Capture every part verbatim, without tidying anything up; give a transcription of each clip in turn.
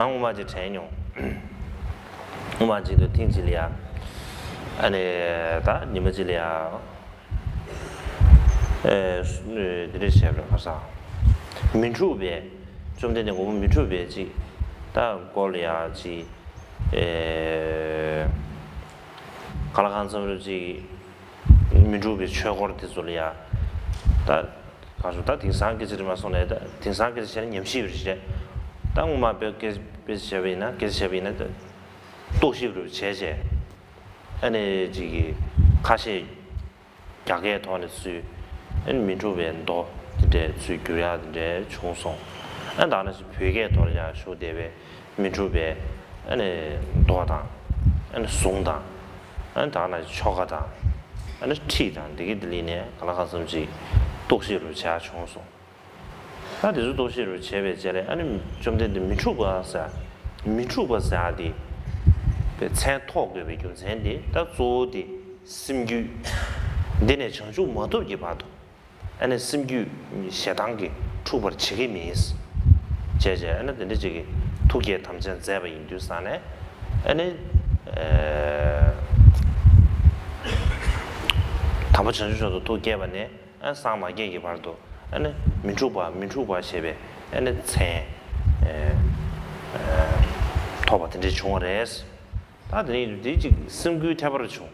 ང་སྔོན་མ་ཅིག་དྲན་མྱོང་། སྔོན་མ་ཅིག་ཏུ་ཐེངས་གཅིག་ལ་ཡ། ཨ་ནི་ད་ཉི་མ་གཅིག་ལ་ཡ། ཨེ། འདི་འདྲ་བྱས་པ་རེད་ཁ་སང་། མི་འཁྲུགས་པའི། བཅོམ་ལྡན་འདས་མགོན་པོ་མི་འཁྲུགས་པའི་ཅིག་ད་སྐོར་ལ་ཡ་ཅིག་ཨེ། ག་ལ་གང་འཚམ་རེ་ཅིག་མི་འཁྲུགས་པའི་ཆོས་སྐོར་དེ་ཚོ་ལ་ཡ། ད་གང་བྱུང་ད་དེང་སང་སྐད་ཆ་རེད་མ་སོང་ནས་ད་དེང་སང་སྐད་ཆ་བྱས་ན་ཉམས་ཞིབ་རེད་བྱས། ད་སྔོན་མ་དཔེ་སྐད་དཔེ་བྱས་པ་ཡིན་ན་སྐད་ཆ་བྱས་པ་ཡིན་ན་ད་རྟོག་ཞིབ་རེ་བྱས་བྱས། ཨ་ནི་ཅིག་གི་ཁ་ཤས་རྒྱ་སྐད་ཐོག་ནས་ཚུལ། ཨ་ནི་མི་འཁྲུགས་པའི་མདོ་དེ་འདྲའི་ཚུལ་བསྒྱུར་ཡག་དེ་འདྲའི་བྱུང་སོང་། ཨ་ནི་ད་ནང་བཞིན་བོད་སྐད་ཐོག་ལ་ཡང་ཞུ་བདེ་བའི་མི་འཁྲུགས་པའི་ཨ་ནི་མདོ་དང་། ཨ་ནི་གཟུངས་དང་། ཨ་ནི་ད་ནང་བཞིན་ཆོ་ག་དང་། ཨ་ནི་ཁྲིད་དང་འདི་གི་འདི་ལི་ནས་ག་ལ་གང་འཚམ་ཅིག་རྟོག་ཞིབ་རུ་བྱས་བྱུང་སོང་། ད་དེ་ཚོ་རྟོག་ཞིབ་རུ་བྱས་པའི་རྗེས་ལ་ཨ་ནི་བཅོམ་ལྡན་འདས་མི་འཁྲུགས་པ་ཟེར། མི་འཁྲུགས་པ་ཟེར་ཡག་དེ་པའི་མཚན་ཐོགས་དགོས་པའི་རྒྱུ་མཚན་དེ་ད་གཙོ་བོ་དེ་སེམས་རྒྱུད་འདི་ནས་བྱང་ཆུབ་མ་ཐོབ་ཀྱི་བར་དུ། ཨ་ནི་སེམས་རྒྱུད་ཞེ་སྡང་གིས་འཁྲུགས་པར་བྱེད་ཀྱི་མིན། བྱས་བྱས་ཨ་ནི་དེ་འདྲ་ཅིག་གི་ཐུགས་བསྐྱེད་དམ་བཅའ་མཛད་པ་ཡིན་དུས་ཙང་ནས་ཨ་ནི་ཨེ། དམ་པ་བྱང་ཆུབ་མཆོག་ཏུ་ཐུགས་བསྐྱེད་པ་ནས་ཨ་སངས་མ་རྒྱས་ཀྱི་བར་དུ་ཨ་ནི་མི་འཁྲུགས་པ་མི་འཁྲུགས་པ་ཞེས་པའི་ཨ་ནི་མཚན་ཨེ་ཨེ་ཐོབ་པ་དེ་འདྲ་བྱུང་བ་རེད། ད་དེ་ནས་དེ་ཅིག་སེམས་འགུལ་ཐེབས་པར་བྱུང་།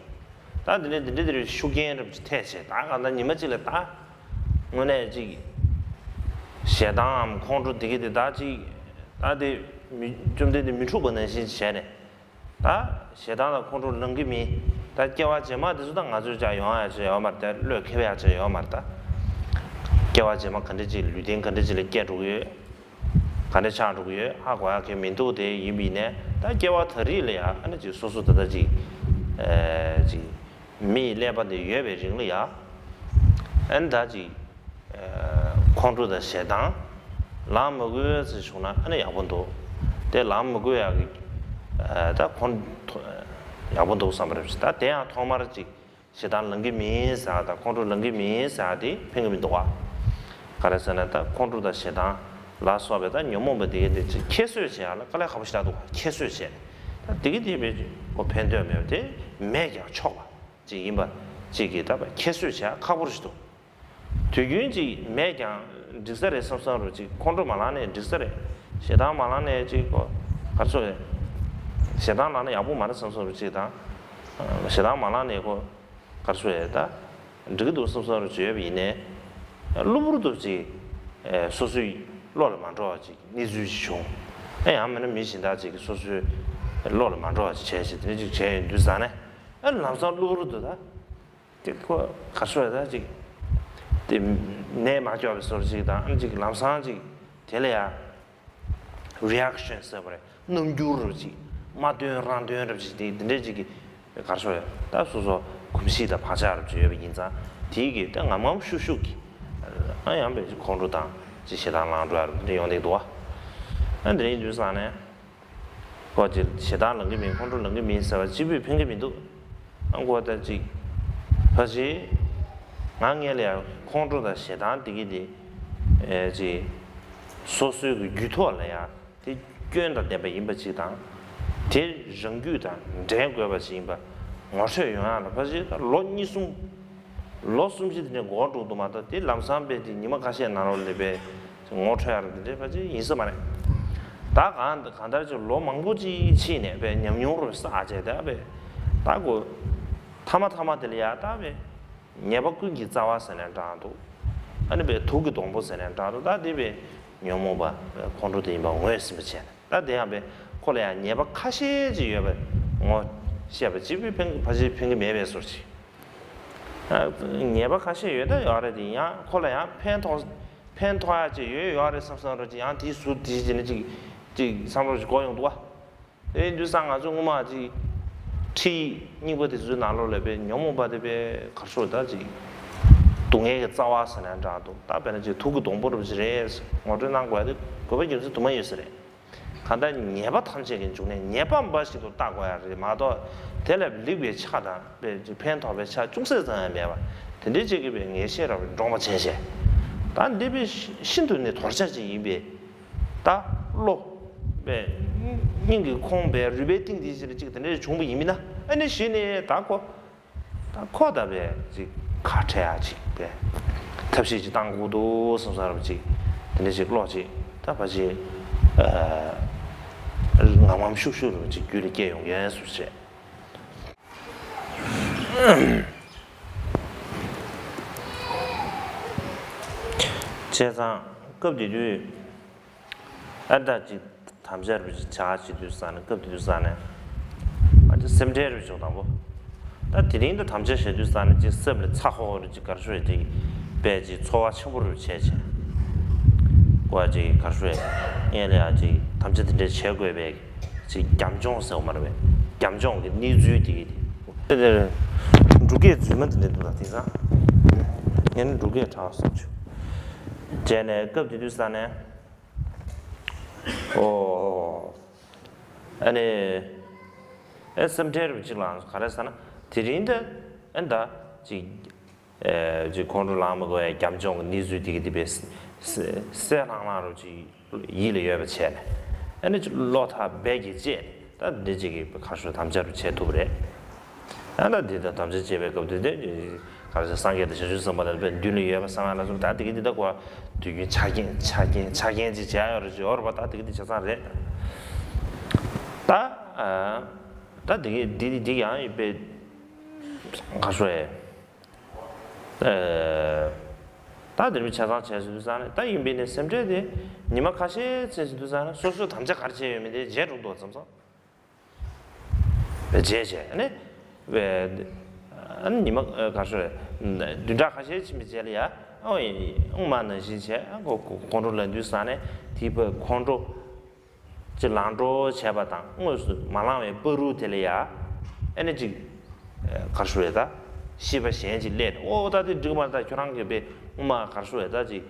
ད་དེ་ནས་དེ་འདྲ་དེ་རིང་ཤུགས་རྐྱེན་རབ་ཅིག་ཐེབས་བྱས་ད་གང་ལྟར་ཉི་མ་གཅིག་ལ་ད་དངོས་གནས་ཅིག་ཞེ་སྡང་ངམ་ཁོང་ཁྲོ་དེ་གི་དེ་ད་ཅིག་ད་དེ་མི་བཅོམ་ལྡན་འདས་མི་འཁྲུགས་པ་ནང་བཞིན་བྱས་ནས་ད་ཞེ་སྡང་དང་ཁོང་ཁྲོ་ལང་གི་མིན། ད་སྐྱེ་བ་རྗེས་མ་དེ་ཚོ་ད་ང་ཚོས་ཀྱང་ཡོང་ཡ་ཆེ་ཡོད་མ་རེད། ད་བློས་འཁེལ་བ་ཡ་ཆེ་ཡོད་མ་རེད། ད་སྐྱེ་བ་རྗེས་མ་ག་འདྲ་ཅིག་ལུས་རྟེན་ག་འདྲ་ཅིག་ལ་སྐྱེ་འགྲོ་གི་ཡོད། ག་འདྲ་ཆགས་འགྲོ་གི་ཡོད་ཧ་གོ་ཡ་གི་མི་འདུག་དེ་ཡིན་པ་ཡིན་ནའི་ད་སྐྱེ་བ་ད་རེས་ལ་ཡ་ཨ་ནི་ཅིག་སོ་སོ་ད་ལྟ་ཅིག་ཨེ་ཅིག་མི་ཡི་ཀླད་པ་འདི་ཡོད་པའི་རིང་ལ་ཡ་ཨ་ནི་ད་ཅིག་ཨེ་ཁོང་ཁྲོ་དང་ཞེ་སྡང་ལངས་མི་དགོས་ཟེར་བྱུང་ན་ཨ་ནི་ཡག་པོ་འདུག་དེ་ལངས་མི་དགོས་ཡ་གི་ཨེ་ད་ཁོང་ཡག་པོ་འདུག་བསམ་པ་རེད། ད་དེ་ཡང་ཐོག་མར་ཅིག་ཞེ་སྡང་ལང་གི་མིན་ཟེར་བ་དང་ཁོང་ཁྲོ་ལང་གི་མིན་ཟེར་བ་དེ་ཕན་གི་མི་འདུག་བ། ག་རེ་ཟེར་ན་ད་ཁོང་ཁྲོ་དང་ཞེ་སྡང་ལ་སོགས་པའི་ད་ཉོན་མོངས་པ་དེ་གའི་དེ་ཅིག་ཁྱད་གསོད་བྱེད་ཡ་ལ་དཀའ་ལས་ཁག་པོ་ཞེ་དྲག་འདུག་བ། ཁྱད་གསོད་བྱས་ད་དེ་གི་དེ་བས་ཁོ་ཕན་ཐོགས་མེད་པ་དེ་མེད་ཀྱང་ཆོག་པ་ཅིག་ཡིན་པ་ཅིག་གི་ད་བ་ཁྱད་གསོད་བྱེད་ཡ་ཁག་པོ་ཞིག་འདུག་དུས་རྒྱུན་ཅིག་མེད་ཀྱང་འགྲིག་ས་རེད་བསམ་བསམ་རུ་ཅིག་ཁོང་ཁྲོ་མ་ལངས་ནས་འགྲིག་ས་རེད། ཞེ་སྡང་མ་ལངས་ནས་ཅིག་གོ་ག་རེ་ཟེར་རེད། ཞེ་སྡང་ལངས་ན་ཡག་པོ་མ་རེད་བསམ་བསམ་རུ་ཅིག་དང་། ཞེ་སྡང་མ་ལངས་ནས་གོ་ག་རེ་ཟེར་རེད་ད། འགྲིག་གི་འདུག་བསམ་བསམ་རུ་ཅིག་ཡོད་པ་ཡིན་ནའི། གློ་བུར་དུ་ཅིག་སོ་སོའི་བློ་ལ་མ་འགྲོ་བ་ཅིག་གནས་ཚུལ་ཅིག་བྱུང་། ཨེ་ཡང་མིན་ན་མི་གཞན་དག་ཅིག་གིས་སོ་སོའི་བློ་ལ་མ་འགྲོ་བ་ཅིག་བྱས་ཅིག་དེ་འདྲ་ཅིག་བྱས་ཡོང་དུས་ཙང་ནས་ཨ་ལམ་སང་གློ་བུར་དུ་ད། དེ་ཁོ་ག་རེ་ཟེར་ད་ཅིག་དེ་ནད་མ་སྐྱོ་བའི་བཟོ་འདྲ་ཅིག་དང་ཨ་ཅིག་ལམ་སང་ཅིག་དེ་ལ་ཡ་རི་ཨེག་ཤན་ཟེར་བ་རེད། རྣམ་འགྱུར་རབ་ཅིག་མ་བཏོན་རང་བཏོན་རབ་ཅིག་དེ་དེ་འདྲས་ཅིག་གི་ག་རེ་ཟེར་ད་སོ་སོ་གོམས་གཤིས་དང་བག་ཆགས་རབ་ཅིག་ཡོད་པ་ཡིན་ཙང་དེའི་གི་ད་ངམ་ངམ་ཤུགས་ཤུགས་ཀྱི་ཨ་ཡང་པའི་ཁོང་ཁྲོ་དང་ཅིག་ཞེ་སྡང་ལངས་འགྲོ་ཡ་རབ་འདི་ཡོང་བསྡད་འདུག་བ། ཨ་འདི་ཡིན་དུས་ཙང་ནས། ཁོ་ཅིག་ཞེ་སྡང་ལང་གི་མིན་ཁོང་ཁྲོ་ལང་གི་མིན་ཟེར་བ་གཅིག་པུས་ཕན་གི་མི་འདུག་ཨ་ཁོ་ད་ཅིག་ཕ་ཅིག་ང་ངས་ལ་ཡ་ཁོང་ཁྲོ་དང་ཞེ་སྡང་དེ་གི་དེ་ཨེ་ཅིག་སོ་སོའི་གི་རྒྱུད་ཐོག་ལ་ཡ་དེ་སྐྱོན་དང་ལྡན་པ་ཡིན་པ་ཅིག་དང་དེ་རང་རྒྱུད་དང་འབྲེལ་དགོས་པ་ཅིག་ཡིན་པ་ངོ་འཕྲོད་ཡོང་ཡ་ལ་ཕ་ཅིག་ད་ལོ་གཉིས་གསུམ། ལོ་གསུམ་བཞི་དེ་འདྲའི་འགོར་འགྲོ་འདུག་མ་གཏོགས་དེ་ལམ་སང་དཔེ་དེ་ཉི་མ་ཁ་ཤས་ནང་ལོགས་ལ་དཔེ་ངོ་འཕྲོད་ཡ་ར་དེ་འདྲའི་ཕལ་ཆེར་ཡིན་ས་མ་རེད། ད་གང་གང་ལྟར་ཅིག་ལོ་མང་པོ་ཅིག་ཕྱིན་ནས་དཔེ་ཉམས་མྱོང་རུ་བསགས་བྱས་ད་དཔེ་ད་གོ་ཐ་མ་ཐ་མ་དེ་ལ་ཡ་ད་དཔེ་ཉེས་པ་ཀུན་གྱི་རྩ་བ་ཟེར་ནས་འདྲ་འདུག་ཨ་ནི་དཔེ་དུག་གི་སྡོང་པོ་ཟེར་ནས་འདྲ་འདུག་ད་དེ་དཔེ་ཉོན་མོངས་པ་ཁོང་ཁྲོ་དེ་ཡིན་པ་ངོས་ཟིན་པ་བྱས་ནས་ད་དེ་ཡང་དཔེ་ཁོ་ལ་ཡང་ཉེས་པ་ཁ་ཤས་ཅིག་ཡོད་པ་ངོ་ཤེས་པ་གཅིག་པུས་ཕན་ཕལ་ཆེར་ཕན་གི་མེད་པའི་བཟོ་ཅིག་ཉེས་པ་ཁ་ཤས་ཡོད་ད་ཡོད་རེད་དེ་ཡང་ཁོ་ལ་ཡང་ཕན་ཐོགས་ཕན་ཐོགས་ཡ་ཅིག་ཡོད་ཡོད་རེད་བསམ་བསམ་རོ་ཅིག་ཡང་དེའི་ཟུར་དེའི་ཅིག་ནི་ཅིག་ཅིག་བསམ་རོ་ཅིག་གོ་ཡོང་འདུག་བ། དེ་ཡིན་དུས་ཙང་ང་ཚོ་སྔོན་མ་ཅིག་ཁྲིད་རྙིང་པ་དེ་ཚོའི་ནང་ལོགས་ལ་དཔེ་ཉོན་མོངས་པ་དེ་དཔེ་གར་སོ་ད་ཅིག་སྡུག་བསྔལ་གྱི་རྩ་བ་ཟེར་ན་འདྲ་འདུག་ད་དཔེར་ན་ཅིག་དུག་གི་སྡོང་པོ་རོ་ཅིག་རེད་ངོ་སྤྲོད་གནང་དགོས་ཡ་དེ་དགོས་པ་རྒྱུ་མཚན་དུ་མ་ཡོད་ས་རེད། གང་ལྟར་ཉེས་པ་ཐམས་ཅད་ཀྱི་འབྱུང་གནས་ཉེས་པ་འབའ་ཞིག་ཏུ་བལྟ་དགོས་ཡ་རེད་མ་གཏོགས་དེ་ལ་ལེགས་པའི་ཆ་དང་དཔེ་ཅིག་ཕན་ཐོགས་པའི་ཆ་ཅུང་ཟད་ཙམ་ཡང་མེད་པ་དེ་འདྲའི་ཅིག་གི་དཔེ་ངེས་ཤེས་རབ་འདྲོངས་པ་བྱས་བྱས། ད་འདི་དཔེ་ཤིན་ཏུ་ནས་དོར་བྱ་ཅིག་ཡིན་པས་ད་བློ་དཔེ་ སྙིང་གི་ཁོང་པའི་རུས་པའི་གཏིང་དེ་ཞིག་ལ་ཅིག་དེ་འདྲ་བྱུང་བ་ཡིན་མིན་ན། ཨ་ནི་གཞི་ནས་ད་ཁོ། ད་ཁོ་ད་པའི་ཅིག་ཁ་བྲལ་ཡ་ཅིག་པའི་ཐབས་ཤེས་ཅིག་བཏང་དགོས་འདུག་བསམ་བསམ་རབ་ཅིག་དེ་འདྲ་ཅིག་བློ་ཅིག་ད་ཕ་ཅིག་ངམ་ངམ་ཤུགས་ཤུགས་རབ་ཅིག་རྒྱུད་ལ་སྐྱེ་ཡོང་མཁན་སུ་བྱས། བྱས་ཙང་སྐབས་དེ་དུས། ཨ་ད་ཅིག་དམ་བཅའ་རུ་ཅིག་བྱ་བྱེད་དུས་ས་ནས། སྐབས་དེ་དུས་ས་ནས་ཨ་ཅིག་སེམས་ཁྲལ་རུ་ཅིག་དང་པོ། ད་དེ་རིང་ད་དམ་བཅའ་བྱེད་དུས་ས་ནས་ཅིག་སེམས་ལ་ཚ་ཧོ་ཧོ་རུ་ཅིག་གར་ཤོར་ཡ་ཅིག་པས་ཅིག་ཚོར་བ་ཆེན་པོ་རུ་བྱས་བྱས། ཀོ་ཨ་ཅིག་གར་ཤོར་ཡ་ངས་ལ་ཡ་ཅིག་དམ་བཅའ་དེ་འདྲ་བྱེད་དགོས་པས་ཅིག་རྒྱབ་ལྗོངས་ཟེར་བ་མ་རེད་པས། རྒྱབ་ལྗོངས་ཀྱི་གནས་ཚུལ་དེ་གི་དེ་དེ་འབྲུག་སྐད་རྫུན་མ་དེ་འདྲ་འདུག་ལ། དེང་སང་ངས་ནི་འབྲུག་སྐད་དྲག་སོང་བྱུང་། བྱས་ནས་སྐབས་དེ་དུས་ས་ནས། ཨོ། ཨ་ནི། ཨེ་སེམས་ཁྲལ་རུ་ཅིག་ལངས་ག་རེ་ཟེར་ན། དེ་རིང་འདི་ཨེ་ད་ཅིག་ཨེ་ཅིག་ཁོང་ཁྲོ་ལངས་མི་དགོས་ཡ་རྒྱབ་ལྗོངས་ཀྱི་གནས་ཚུལ་དེ་གི་དེ་པས་སེ་སེ་ལྷང་ལྷང་རུ་ཅིག་ཡིད་ལ་ཡོད་པ་བྱས་ནས། ཨ་ནི་ཅིག་བློ་ཐག་རྦད་ཀྱིས་བཅད་ནས་ད་འདི་ཅིག་གི་ག་ཤོད་དམ་བཅའ་རུ་བྱེད་ཐུབ་རེད། ཨ་ད་འདི་ད་དམ་བཅའ་བྱེད་པའི་སྐབས་དེ་དེ་ག་རེ་ཟེར། སངས་རྒྱས་དང་བྱང་ཆུབ་སེམས་དཔའ་དང་དཔེ་མདུན་ལ་ཡོད་པ་ཚང་མ་ལ་སོགས་ད་དེ་གི་འདི་ད་གོ་དུས་རྒྱུན་ཆ་རྐྱེན་ཆ་རྐྱེན་ཆ་རྐྱེན་ཅིག་བྱ་ཡོད་རེད་ཅིག་ཡོད་རེད་པ། ད་དེ་གི་འདི་ཆ་ཚང་རེད། ད་ཨ་ད་དེ་གི་འདི་འདི་ཡང་ཡོད་པའི་ག་ཤོད་ཨེ་ད་དེ་རིང་ཆ་ཚང་བྱས་ཟིན་དུས་ས་ནས། ད་ཡིན་པས་ནས་སེམས་ཁྲལ་དེ་ཉི་མ་ཁ་ཤས་ཚེ་ཟིན་དུས་ས་ནས་སོ་སོས་དམ་བཅའ་ག་རེ་བྱས་ཡོད་མེད་དེ་བརྗེད་འགྲོ་འདུག་བསམ་སོང་། བྱས་བྱས་ཨ་ནི། ཨ་ནི་ཉི་མ་ག་ཤོད་བདུན་ཕྲག་ཁ་ཤས་ཕྱིན་པའི་རྗེས་ལ་ཡ། ཨོ་ཡིན་ཨང་མ་ནང་བཞིན་བྱས་ཨ་ཁོ་ཁོང་ཁྲོ་ལངས་དུས་ས་ནས་དེའི་བར་ཁོང་ཁྲོ་ཅིག་ལངས་འགྲོ་བྱས་པ་དང་། དངོས་སུ་མ་ལངས་པའི་བར་དུ་དེ་ལ་ཡ་ཨ་ནི་ཅིག་ག་ཤོད་ད་ཤེས་པ་གཞན་ཅིག་སླེབས་ནས། ཨོ་ད་དེ་འགྲིག་མ་རེད། ད་ཁྱོད་རང་གིས་པས་ཨང་མ་ག་ཤོད་ད་ཅིག་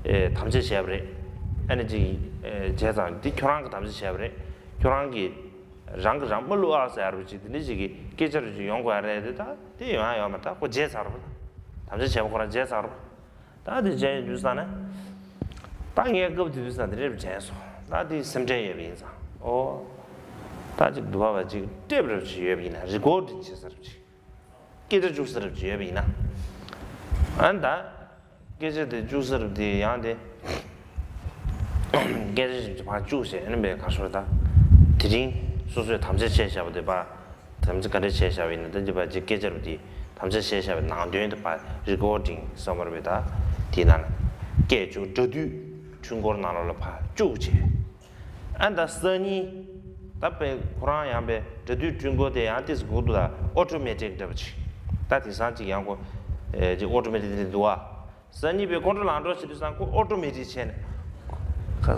དམ་བཅའ་བྱས་པ་རེད། ཨ་ནི་ཅིག་བྱས་ཙང་འདི་ཁྱོད་རང་གིས་དམ་བཅའ་བྱས་པ་རེད། ཁྱོད་རང་གིས། རང་གིས་རང་མ་བསླུ་ཨ་ཟེར་ཡ་རུ་ཅིག་དེ་འདྲ་ཞིག་གི་སྐད་ཆ་རུ་ཅིག་ཡོང་དགོས་ཡ་རེད་དེ། ད་དེ་ཡོང་ཡ་ཡོད་མ་རེད། ད་ཁོ་བརྗེད་ཚར་རོ། དམ་བཅའ་བྱས་པ་ཁོ་རང་བརྗེད་ཚར་རོ། ད་དེ་བྱས་ཡོང་དུས་ས་ནས། ད་ངས་སྐབས་དེ་དུས་ས་དེ་འདྲ་རུ་བྱས་སོང་། ད་དེ་སེམས་ཁྲལ་ཡོད་པ་ཡིན་ཙང་། ཨོ། ད་ཅིག་དུ་བ་བ་ཅིག་ཊེབ་རུ་ཅིག་ཡོད་པ་ཡིན་ན། རི་ཀོ་ཌིང་བྱེད་ས་རུ་ཅིག་སྐད་ཆ་བཅུག་ས་རུ་ཅིག་ཡོད་པ་ཡིན་ན། ཨ་ནི་ད། སྐད་ཆ་དེ་བཅུག་ས་རུ་དེ་ཡང་དེ། སྐད་ཆ་ཞིག་ཕར་བཅུག་བྱས་ཨ་ནི་པས་ག་ཤོད་ད། དེ་རིང་སོ་སོས་དམ་བཅའ་བྱས་བཞག་པ་དེ་པ། དམ་བཅའ་ག་འདྲ་བྱས་བཞག་པ་ཡིན་ན། ད་འདི་པ་ཅིག་སྐད་ཆ་རུ་དེ་དམ་བཅའ་བྱས་བཞག་པའི་ནང་དོན་དེ་པ་རི་ཀོ་ཌིང་བསམ་པ་རེད་པས། ད་དེའི་ནང་ལ་སྐད་བཅུག་སྒྲ་སྡུད་འཕྲུལ་འཁོར་ནང་ལོགས་ལ་ཕར་བཅུག་བྱས། ཨ་ད་སང་ཉིན། ད་པས་ཁོ་རང་ཡང་པས་སྒྲ་སྡུད་འཕྲུལ་འཁོར་དེ་ཡང་ཏིས་སྒུག་འདུག་ད་ཨོ་ཊོ་མེ་ཊིག་འདྲ་པོ་ཅིག་ད་དེང་སང་ཅིག་ཡང་ཁོ། ཨེ་ཅིག་ཨོ་ཊོ་མེ་ཊིག་དེ་འདྲ་འདུག་ཨ། སང་ཉིན་པས་ཁོང་ཁྲོ་ལངས་འགྲོ་བྱེད་དུས་སང་ཁོ་ཨོ་ཊོ་མེ་ཊིག་བྱས་ནས།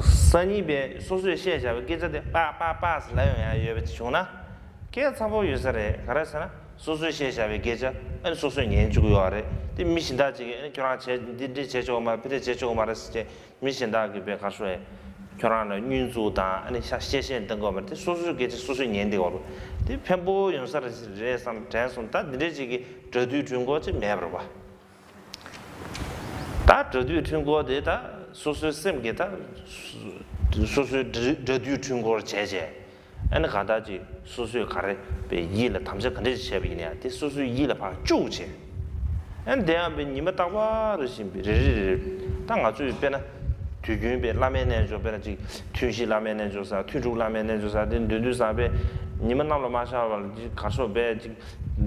སང་ཉིན་པས་སོ་སོས་བཤད་བཞག་པའི་སྐད་ཆ་དེ་པག་པག་པག་ཟེར་ལབ་ཡོང་ཡ་ཡོད་པ་ཅིག་བྱུང་ན། སྐད་ཚ་པོ་ཡོད་ས་རེད། ག་རེ་ཟེར་ན་སོ་སོས་བཤད་བཞག་པའི་སྐད་ཆ་ཨ་ནི་སོ་སོས་ཉན་བཅུག་གི་ཡོད་རེད། དེ་མི་གཞན་དག་ཅིག་གིས་ཨ་ནི་ཁྱོད་རང་བྱས་འདི་འདྲ་བྱས་ཆོག་གི་མ་རེད། ཕི་འདྲ་བྱས་ཆོག་གི་མ་རེད་ཟེར་བྱས། མི་གཞན་དག་གིས་པས་ག་ཤོད་ཁྱོད་རང་ལ་བསྙོན་འཛུགས་དང་ཨ་ནི་ཤ་གཤེ་གཤེ་གཏོང་གི་ཡོད་མ་རེད། དེ་སོ་སོའི་སྐད་ཆ་སོ་སོས་ཉན་བསྡད་ཡོད་རེད། དེ་ཕན་པོ་ཡོང་ས་རེད་བསམ་དྲན་སོང་། ད་འདི་འདྲས་ཅིག་གི་སྒྲ་སྡུད་འཕྲུལ་འཁོར་ཅིག་མེད་པ་རེད་པ། ད་སྒྲ་སྡུད་འཕྲུལ་འཁོར་དེ་ད་སོ་སོའི་སེམས་ཀྱིས་ད་སོ་སོའི་སྒྲ་སྒྲ་སྡུད་འཕྲུལ་འཁོར་བྱས་བྱས། ཨ་ནི་གང་ལྟར་ཅིག་སོ་སོས་ག་རེ་པའི་ཡིད་ལ་དམ་བཅའ་ག་འདྲ་ཞིག་བྱས་པ་ཡིན་ན་ཡང་དེ་སོ་སོའི་ཡིད་ལ་ཕར་བཅུག་བྱས། ཨ་ནི་དེ་ཡང་པའི་ཉི་མ་རྟག་པར་བཞིན་པའི་རེ་རེ་རེ་རེ། ད་ང་ཚོས་དཔེར་ན་དུས་རྒྱུན་པའི་བླ་མའི་རྣལ་འབྱོར། དཔེར་ན་ཅིག་ཐུན་བཞི་བླ་མའི་རྣལ་འབྱོར་ཟེར། ཐུན་དྲུག་བླ་མའི་རྣལ་འབྱོར་ཟེར། དེ་འདོན་དུས་ཙང་པས་ཉི་མ་གནམ་ལ་མ་ཤར་བར་ཅིག་གར་སོགས་པས་ཅིག་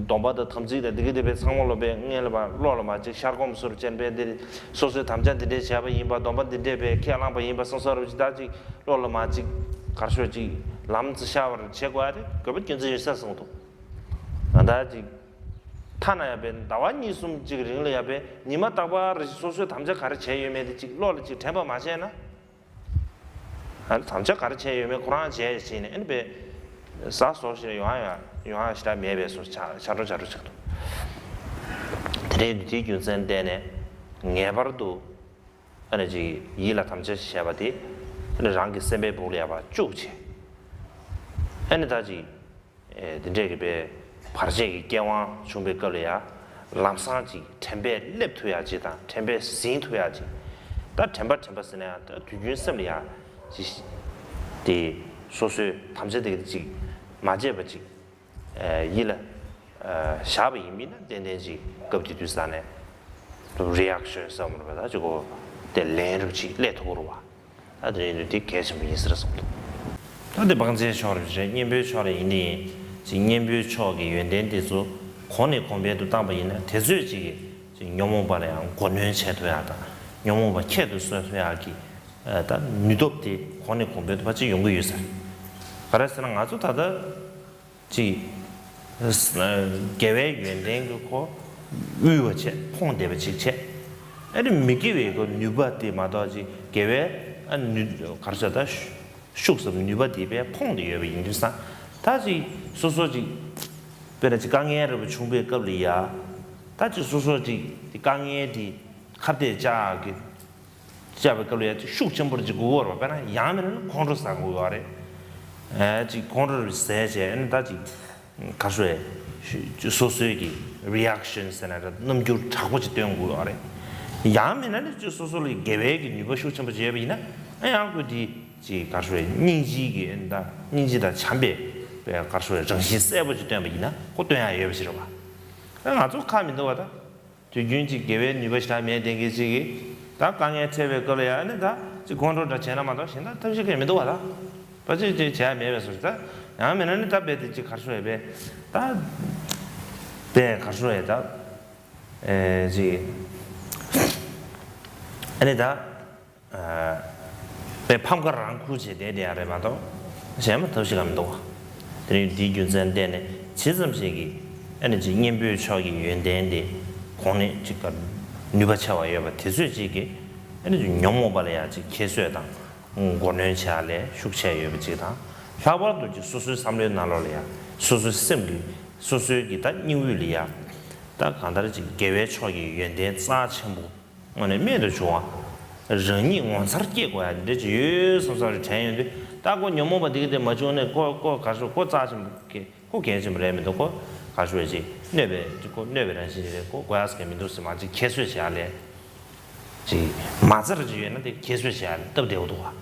སྡོམ་པ་དང་དམ་ཚིག་དང་འདི་ག་དེ་པས་ཚང་མ་ལོ་པས་སྔོན་ལ་ཕར་བློ་ལ་མར་ཅིག་ཤར་སྒོམ་ཟུར་ཅན་པས་འདིར་སོ་སོའི་དམ་བཅའ་འདི་འདྲས་བྱས་པ་ཡིན་པ། སྡོམ་པ་འདི་འདྲས་པས་ཁས་བླངས་པ་ཡིན་པ་བསམ་བསམ་རུ་ཅིག་ད་ཅིག་བློ་ལ་མར་ཅིག་གར་སོགས་ཅིག་ལམ་ཅིག་ཤར་བར་བྱེད་དགོས་ཡ་དེ་དགོས་པ་རྒྱུ་མཚན་ཡོད་ས་གསུངས་འདུག་ང་ད་ཅིག་ཐ་ན་ཡ་པའི་ཟླ་བ་གཉིས་གསུམ་ཅིག་རིང་ལ་ཡ་པའི་ཉི་མ་རྟག་པར་རེ་ཞིག་སོ་སོའི་དམ་བཅའ་ག་རེ་བྱས་ཡོད་མེད་དེ་ཅིག་བློ་ལ་ཅིག་དྲན་པ་མ་བྱས་ན། ཨ་ནི་དམ་བཅའ་ག་རེ་བྱས་ཡོད་མེད་ཁོ་རང་བྱས་བྱས་ནས་ཨ་ནི་པའི་ཟ་སོ་ཞིག་ཡོང་ཡ་ཡོང་ཡ་ཞིག་ད་མེད་པའི་སོ་ཆ་ཆ་འགྲོ་ཆ་འགྲོ་ཆགས་འདུག་དེ་རིང་དུས་དེའི་རྒྱུ་མཚན་བལྟས་ནས་ངེས་པར་དུ་ཨ་ནི་ཅིག་ཡིད་ལ་དམ་བཅའ་ཞིག་བྱས་པ་དེ་ཨ་ནི་རང་གི་སེམས་པའི་སྦུག་ལ་ཡ་ཕར་བཅུག་བྱས། ཨ་ནི་ད་ཅིག་ཨེ་འདི་འདྲས་ཀྱི་པའི་བར་ཆད་ཀྱི་སྐྱེ་དབང་བྱུང་བའི་སྐབས་ལ་ཡ་ལམ་སང་ཅིག་དྲན་པས་སླེབས་ཐུབ་ཡ་ཅིག་དང་དྲན་པས་ཟིན་ཐུབ་ཡ་ཅིག་ད་དྲན་པ་དྲན་པ་ཟེར་ན་ཡང་ད་དུས་རྒྱུན་སེམས་ལ་ཡ་ཅིག་དེ་ སོ་སོའི་དམ་བཅའ་དེ་ག་ཅིག་མ་བརྗེད་པ་ཅིག་ཡིད་ལ་བཞག་པ་ཡིན་མིན་ན་ཏན་ཏན་ཅིག་སྐབས་དེ་དུས་ས་ནས་རི་ཨེག་ཤན་ཟེར་བ་མ་རེད་པ། ད་ཅིག་གོ་དེ་ལན་རུ་ཅིག་སླེབས་ཐུབ་ཀྱི་རེད་པ། ད་དེ་ཡིན་དུས་དེ་གལ་ཆེན་པོ་ཡིན་ཟེར་བསམ་འདུག་ད་དེ་བང་ཆེན་ཕྱོགས་རེད་རེད། གཉེན་པོའི་ཕྱོགས་རེད་ཡིན་དེ་ཡིན་ཅིག་གཉེན་པོའི་ཕྱོགས་ཀྱི་ཡོན་ཏན་དེ་ཚོ་གོང་ནས་གོང་འཕེལ་དུ་བཏང་པ་ཡིན་ན་དེ་ཚོས་ཅིག་ཅིག་ཉོན་མོངས་པ་ལ་ཡང་མགོ་གནོན་བྱེད་ཐུབ་ཡག་དང་ཉོན་མོངས་པ་ཁྱད་དུ་གསོད་ཐུབ་ཡག་གི་ད་ནུས་སྟོབས་དེ་གོང་ནས་གོང་འཕེལ་དུ་ཕལ་ཆེར་ཡོང་གི་ཡོད་ས་རེད། ག་རེ་ཟེར་ན་ང་ཚོ་ད་ལྟ་ཅིག་དགེ་བའི་ཡོན་ཏན་གྱི་ཁོ་དབུལ་བ་བྱས་ཕོངས་བསྡད་པ་ཅིག་བྱས། ཨ་ནི་མི་དགེ་བའི་ཁོ་ནུས་པ་དེ་མ་གཏོགས་ཅིག་དགེ་བའི་ཨ་ནུས་ག་རེ་ཟེར་ད་ཤུགས་སམ་ནུས་པ་དེ་དཔེ་ཕོངས་ཏེ་ཡོད་པ་ཡིན་དུས་ཙང་ད་ཅིག་སོ་སོ་ཅིག་དཔེར་ན་ཅིག་དཀའ་ངལ་རེ་བ་བྱུང་པའི་སྐབས་ལ་ཡ་ད་ཅིག་སོ་སོ་ཅིག་དཀའ་ངལ་དེ་ཁ་གཏད་བཅག་གི་བཅག་པའི་སྐབས་ལ་ཡ་ཅིག་ཤུགས་ཆེན་པོར་ཅིག་དགོས་ཀྱི་ཡོད་རེད་པ། དཔེར་ན་ཡང་མིན་ན་ཁོང་ཁྲོ་ཟ་དགོས་ཀྱི་ཡོད་རེད། ཨེ་ཅིག་ཁོང་ཁྲོ་ཟས་བྱས་ཨ་ནི་ད་ཅིག་ག་རེ་ཟེར་སོ་སོའི་གི་རི་ཨེག་ཤན་ཟེར་ན་ར་རྣམ་འགྱུར་དྲག་པོ་ཅིག་སྟོན་དགོས་ཀྱི་ཡོད་རེད། ཡང་མིན་ན་ནི་ཅིག་སོ་སོ་ལ་དགེ་བའི་གི་ནུས་པ་ཤུགས་ཆེན་པོ་ཅིག་ཡོད་པ་ཡིན་ན་ཨ་ཡང་ཁོས་དེ་ཅིག་ག་རེ་ཟེར་སྙིང་རྗེའི་གི་ཨ་ནི་ད་སྙིང་རྗེ་དང་བྱམས་པའི་ག་རེ་ཟེར་རང་བཞིན་གསལ་པོ་ཅིག་སྟོན་པ་ཡིན་ན་ཁོ་སྟོན་ཡག་ཡོད་པ་ཅིག་རེད་པ། ཨ་ང་ཚོ་ཁག་མི་འདུག་པ་ད། དུས་རྒྱུན་གཅིག་དགེ་བའི་ནུས་པ་ཞེ་དྲག་མེད་བསྡད་མཁན་གཅིག་གིས་ད་དཀའ་ངལ་འཕྲད་པའི་སྐབས་ལ་ཡང་ནི་ད་གཅིག་ཁོང་ཁྲོ་འདྲ་བྱས་ན་མ་གཏོགས་གཞན་དག་ཐབས་ཤེས་གང་ཡང་མི་འདུག་པ་ད། ཕལ་ཆེར་ཅིག་བྱས་མེད་པའི་བཟོ་ཞིག་ད། ཡང་མིན་ན་ནི་ད་རྦད་དེ་ཅིག་ག་རེ་ཟེར་བས་ད། རྦད་ག་རེ་ཟེར་བས་ད། ཨེ་ཅིག་ཨ་ནི་ད། དཔེ་ཕམ་ཁ་རང་ཁུར་བྱས་བསྡད་བསྡད་ཡ་རེད་མ་གཏོགས་གཞན་མ་ཐབས་ཤེས་གང་མི་འདུག་ག་དེ་རིང་འདིའི་རྒྱུ་མཚན་བརྟེན་ནས་ཇི་ཙམ་ཞིག་གིས་ཨ་ནི་ཅིག་གཉེན་པོའི་ཕྱོགས་ཀྱི་ཡོན་ཏན་དེ་གོང་ནས་ཅིག་ག་ནུས་པ་ཆེ་བ་ཡོད་པ་དེ་ཚོས་ཅིག་གིས་ཨ་ནི་ཅིག་ཉོན་མོངས་པ་ལ་ཡང་ཅིག་ཁྱད་གསོད་དང་མགོ་གནོན་བྱེད་ཡ་ལ་ཤུགས་ཆེ་ཡོད་པ་ཅིག་དང་། ལྷག་པར་དུ་ཅིག་སོ་སོའི་བསམ་བློའི་ནང་ལོགས་ལ་ཡང་སོ་སོའི་སེམས་ཀྱི་སོ་སོའི་གི་ད་སྙིང་དབུས་ལ་ཡང་ད་གང་ལྟར་ཅིག་དགེ་བའི་ཕྱོགས་ཀྱི་ཡོན་ཏན་རྩ་ཆེན་པོ། དངོས་གནས་རྨད་དུ་བྱུང་བ། རང་ཉིད་ངོ་མཚར་སྐྱེ་དགོས་ཡ་འདི་འདྲ་ཅིག་ཡོད་བསམ་བསམ་རེ་དྲན་ཡོང་དུས་ད་ཁོ་ཉོན་མོངས་པ་འདི་གི་དེ་མ་བྱུང་ནས་ཁོ་ཁོ་ག་རེ་ཟེར་ཁོ་རྩ་ཆེན་པོ་གི་ཁོ་གལ་ཆེན་པོ་རེད་མི་འདུག་ཁོ་ག་རེ་ཟེར་ཅིག་གནོད་པའི་ཁོ་གནོད་པའི་རང་བཞིན་རེད། ཁོ་དགོས་ཡ་ཟེར་གི་མི་འདུག་ཟེར་མ་ཅིག་ཁྱད་གསོད་བྱེད་ཡ་ལས་ཅིག་མ་རྩ་རེ་ཅིག་ཡོད་ན་དེ་ཁྱད་གསོད་བྱེད་ཡ་ལས་སྟབས་བདེ་བོ་འདུག་བ།